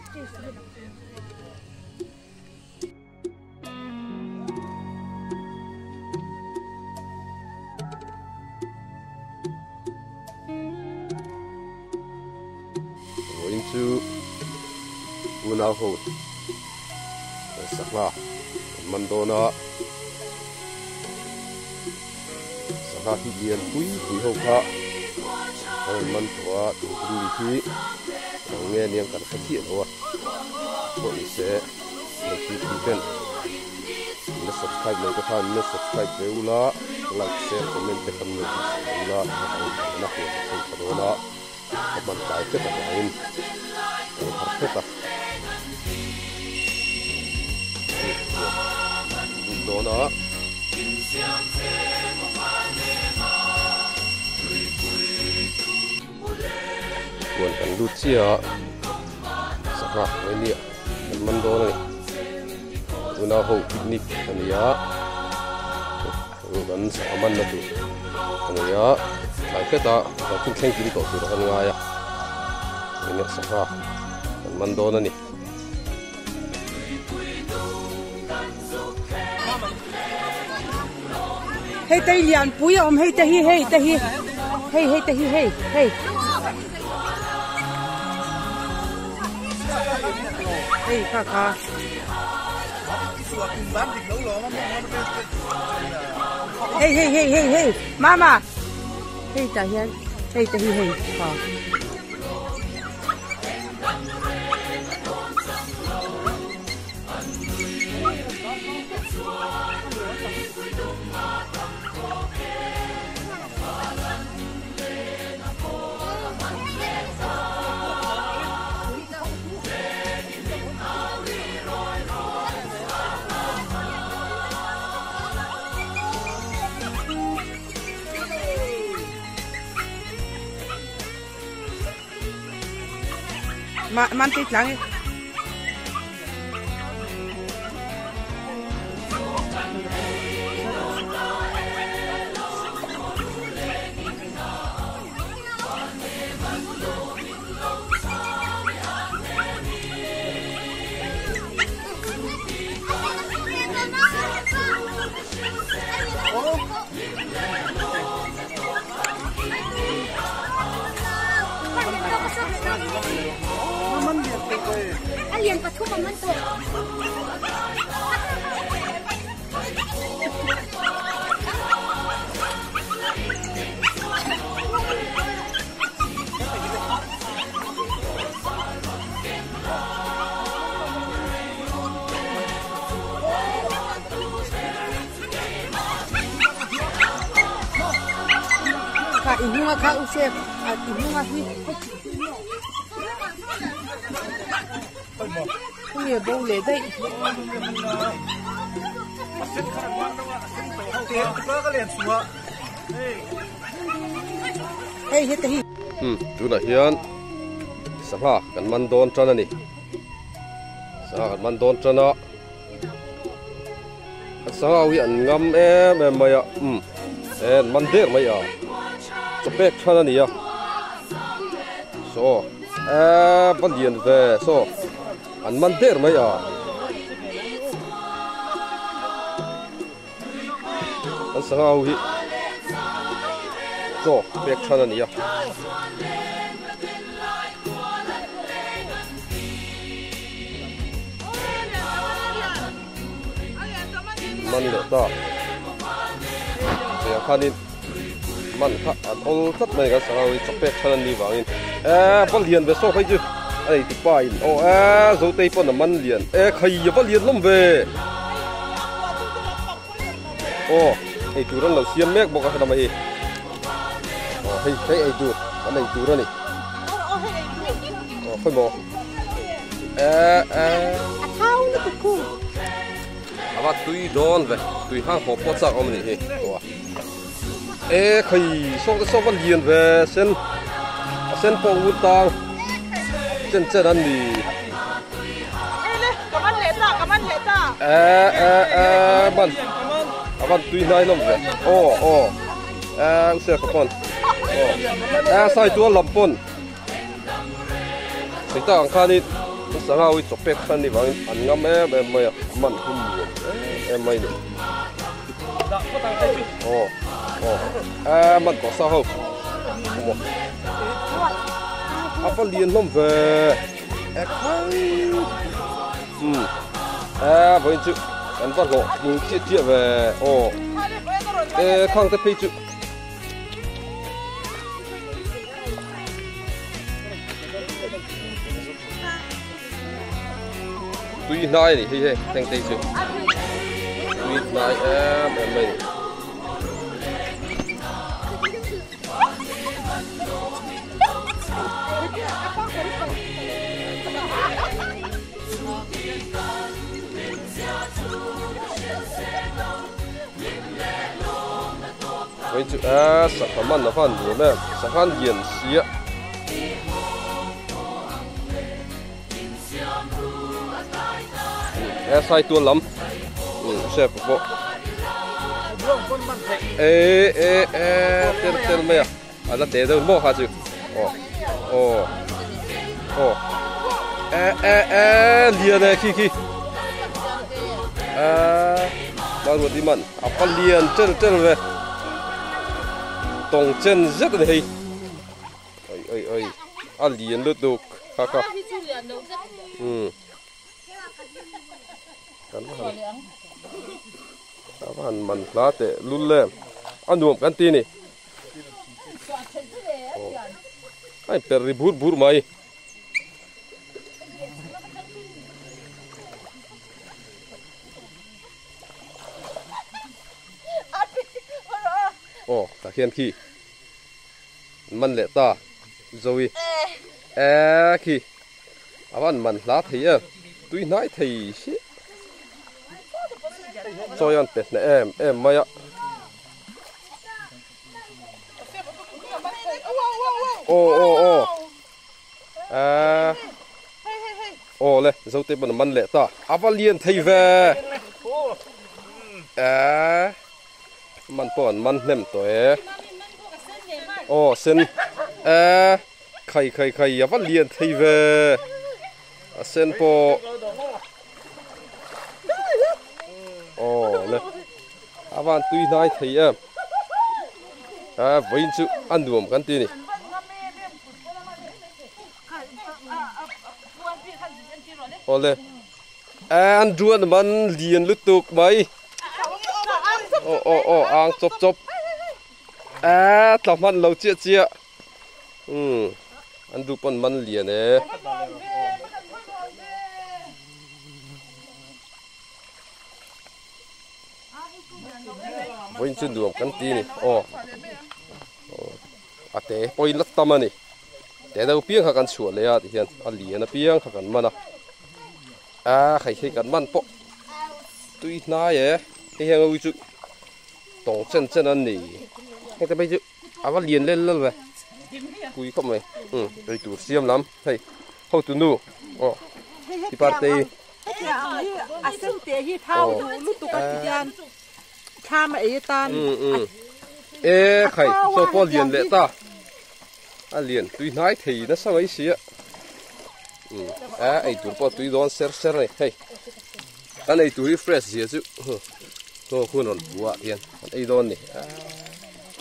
Vawiin chu unau ho sangha an man dawn a, sangha hi lian pui pui ho kha an rawn man tawh a, tun mi hi eng nge aniang kan hre chiah lo a, pawh ni se hei hi ten la subscribe lo te khan la subscribe ve ula like share comment te khan lo tih sak ula na huan a thleng tha dawn a ka hman tlai hret avangin ka lo har hret a duh dawn a. Huan kan lut chiah a sangha mai nia kan man dawn a ni tuna ho picnic a ni a kan sangha man na tur a ni a tlai hret a kan thil thleng kim tawh tur a kan ngai a enge sangha kan man dawn a ni. Hei te hi lianpui a awm hei te hi hei te hi hei hei te hi hei hei hei kha kha hei hei hei hei hei mama hei tah hian hei te hi hei kha. Man tui tlang e. Kha i hnunga kha u sep a i hnunga hi nge bo leh daih. Hei heta hi. Um tunah hian sangha kan man dawn tan a ni sangha kan man dawn tan a. An sangau hi an ngam em em mai a umm e an man der mai a chaw pek than a ni a saw eee va lian ve saw an man der mai a an sangau hi chaw pek than a ni a. Man leh ta tiang khanin man kha an awl tlat mai kan sangau hi chawpek than an ni vangin eee va lian ve sawk hei chu a nei tipa in aw eee zotei pawn a man lian e khai a va lian hlawm ve aw ei tur an lo siam mek bawk a helama hi aw hei hei ei tur an ei tur a ni aw khawi maw eh eh a thau lutuk khu a va tui dawn ve tui hang haw pawh chak awm a nih hi aw e khai sawk te sawk va lian ve sen a sen pawh ngut tang chen chen an ni eh eh eh man a van tui hnai hlawm ve aw aw eh u sir ka pawn aw eh sai tual lam pawn hei tak ang khanin. Sangha hi chaw pek khan ni vangin an ngam em em mai a, man hun nuam em em mai a ni. Aw aw a man tawh sa ho maw a va lian hlawm ve e khai um a vawiin chu kan va hlawh hmul chiah chiah ve aw e khang te phei chu. Tui hnai a ni hei hei tengtei chu tui hnai em em mai a ni. Hei chu a sangha man a van nuam em sangha an lian si a. E sai tual lam chef pawh e e e tel tel mai a a la te deuh maw kha chu aw aw aw e e e lian e khi khi a maruati man a pa lian tel tel ve tawng chen zet a ni hei. Oi oi oi a lian lutuk kha kha umm kan va han kan va han man hla teh lul em a nuam kan ti ni a in per ri bur bur mai. Aw tah khian khi. Man leh ta Zoe e khi a van man hla thei em tui hnai thei si chawi an pe hneh em em mai a aw aw aw e aw le Zote pawn a man leh ta a va lian thei ve e. Man pawh an man hnem tawh e. Aw sen e khai khai khai a va lian thei ve a sen pawh aw le a van tui hnai thei em a vawiin chu a nuam kan ti a ni. Aw le. An duan man lian lutuk mai. Aw aw aw ang chawp chawp. A tla hman lo chiah chiah. Um an duh pawn man lian e. Vawiin chu nuam kan ti ni. Aw a te pawhin la tam a ni. Te deuh piang kha kan chhuah leh a ti hian a lian apiang kha kan man a a hei hei kan man pawh tui hnai e hei hian ngawi chu tawng chen chen an ni hei te phei chu a va lian lel lel ve pui khawp mai um ei tur siam lam hei hotu nu aw ti parte a sen te hi thau duh lutuk a ti hian thlam a ei atan e khai saw pawh lian leh ta. A lian tui hnai thei nasa mai si a a ei tur pawh tui dawn ser ser a ni hei kan ei tur hi fresh zia chu chaw hun rawn buah hian kan ei dawn a ni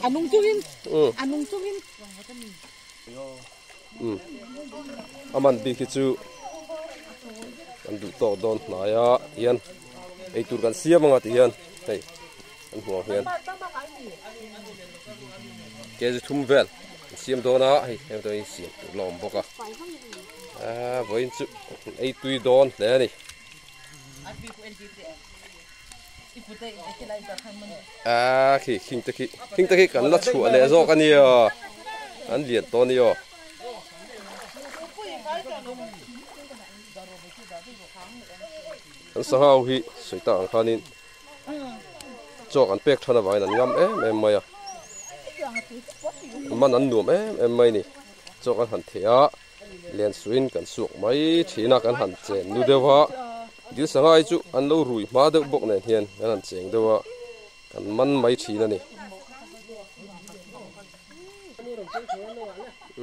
a nung chungin a nung chungin a man bik hi chu kan duh tawk dawn hnai a hian ei tur kan siam anga ti hian hei. An hmuh ang hian kg thum vel an siam dawn a hei heng te hi siam tur la awm bawk a aaa vawiin chu ei tui dawn hle a ni aaa khi khing te khi khing te khi kan la chhuah leh zawk a nia an lian tawh a ni aw. An sangha ho hi sawi tak ang khanin chaw kan pek than avangin an ngam em em mai a man an nuam em em mai a ni chaw kan han theh a len suihin kan suak mai thin a kan han chen nu deuh a dil sangha hi chu an lo rui hma deuh bawk nen hian kan han cheng deuh a kan man mai thin a ni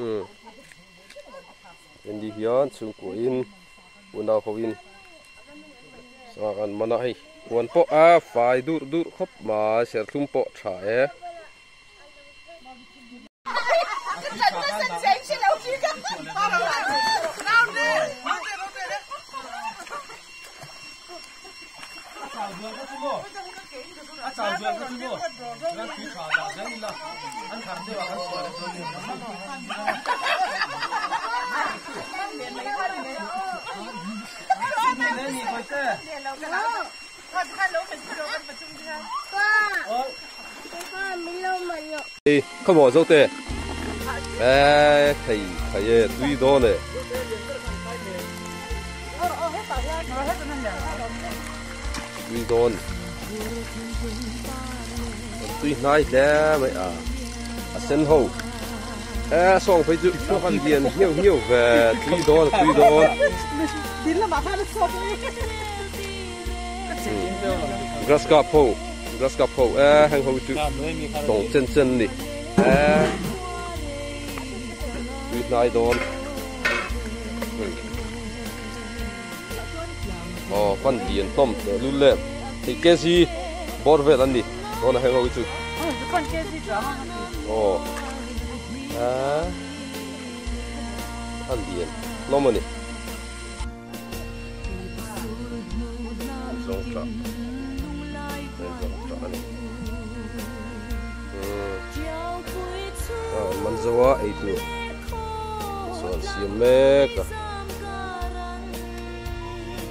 umm hendi hian chhungkuain. Unau hoin sangha kan man a hei huan pawh a fai durh durh khawp mai serthlum pawh tha e. Khaw maw zo te e thei thei e tui dawn e. Tui dawn an tui hnai hle mai a a sen ho e sawng phei chu an lian hniau hniau ve tui dawn tui dawn grass carp ho grass carp ho e heng ho chu tawng chen chen ni e tui hnai dawn. Aw fan lian hlawm teh lul le hei kg bawr vel an ni tawna heng ho hi chu aw a lian hlawm a ni zawng tah zawng tah a ni man zo a ei tur chuan siam mek a.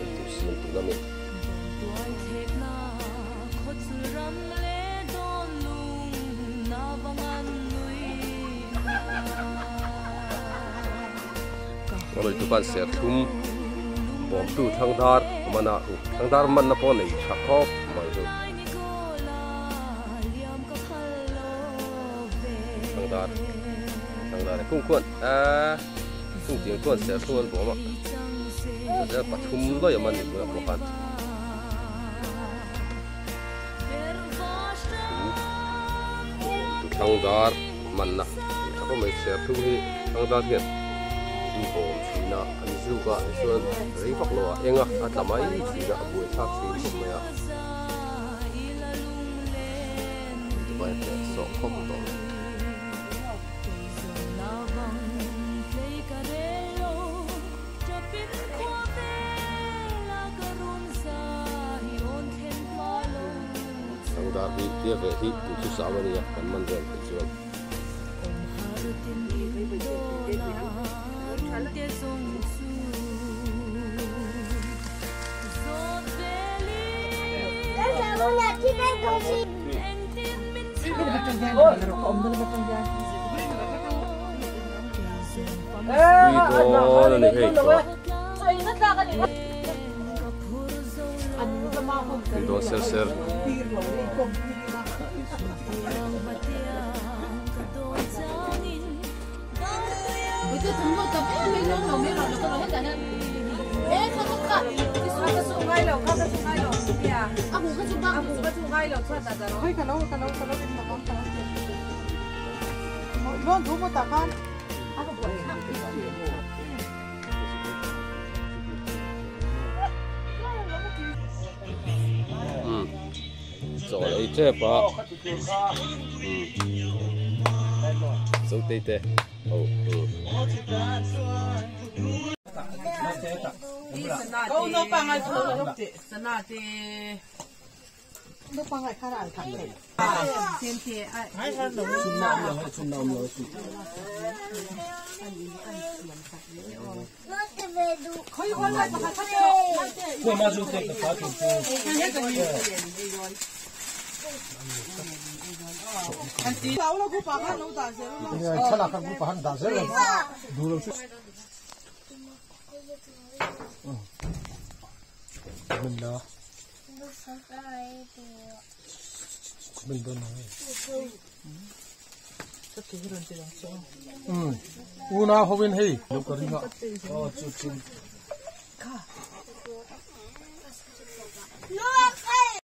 Eitur siam tur a ni. Awlei tu khan serthlum bawmtu thangdar man a thangdar manna pawh nei tha khawp mai chu. Thangdar thangdar kung khuan aaa. Chung tiang chuan serthlum an bawm a, zel pathum lawih awm a ni tunah pawh khan. Bawm thlang dar manna tha khawp mai serthlum hi thlang dar hian an bawm thin a, an zuk a tichuan rei vak lo ah eng a a tla mai thin a, a buai thlak thin khawp mai a. Dubai hneh sawh khawp tawh. Sangdar hi tia ve hi tih chu sam a nia kan man vel theih chuan. Tui dawn a ni hei tawh tui dawn ser ser. Chawl ei tep a Zotei te ho Una hovin hei lo ka ringa